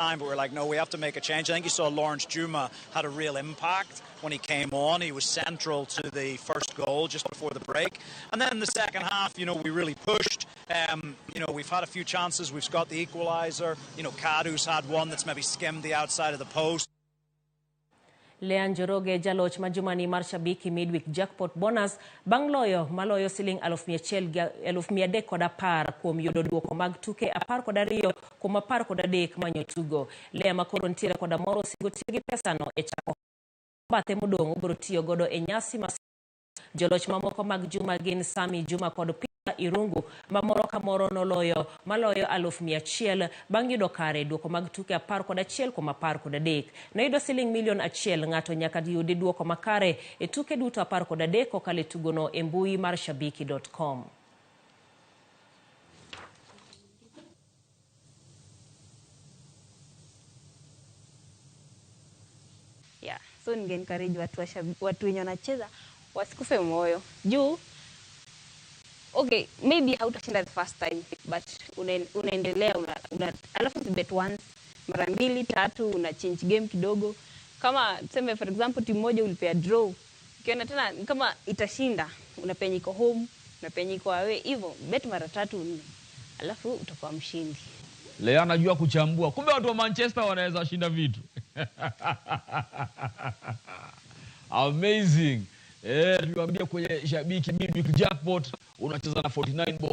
But we're like, no, we have to make a change. I think you saw Lawrence Juma had a real impact when he came on. He was central to the first goal just before the break. And then in the second half, you know, we really pushed. You know, we've had a few chances. We've got the equaliser. You know, Kadu's had one that's maybe skimmed the outside of the post. Lea Njoroge jaloch ma jumani mar Shabiki Midweek Jackpot Bonus bang' loyo maloyo siling 310,000 kuom yudo duoko mag tuke 12 kuom 13 manyotugo. Lea makoro nitiere koda moro osingo tiyo gi pesano e chako bathe modong' obiro tiyo godo e nyasi ma joloch mamoko mag juma gin Sami Juma kod Peter Irungu ma moro ka moro noloyo maloyo 100,000 bang' yudo kare duoko mag tuke 11 kuom 13. Noyudo siling milion 1. Ng'ato nyaka yudi duoko makare e tuke duto 13 kokalo e tugono e mbui mar shabiki.com. Yeah, so ninge encourage watu wenye wanacheza wasikufe moyo. Juu okay, maybe hautashinda the first time but unaendelea alafu bet once, mara mbili, tatu, una change game kidogo. Kama tuseme for example timu moja ulipea draw, ukiona tena kama itashinda, unapenya iko home, unapenya iko away, hivyo bet mara tatu nne, alafu utakuwa mshindi. Leo anajua kuchambua. Kumbe watu wa Manchester wanaweza shinda vitu. Amazing. Tuliwaambia kwenye Shabiki Midweek Jackpot unacheza na 49 bob.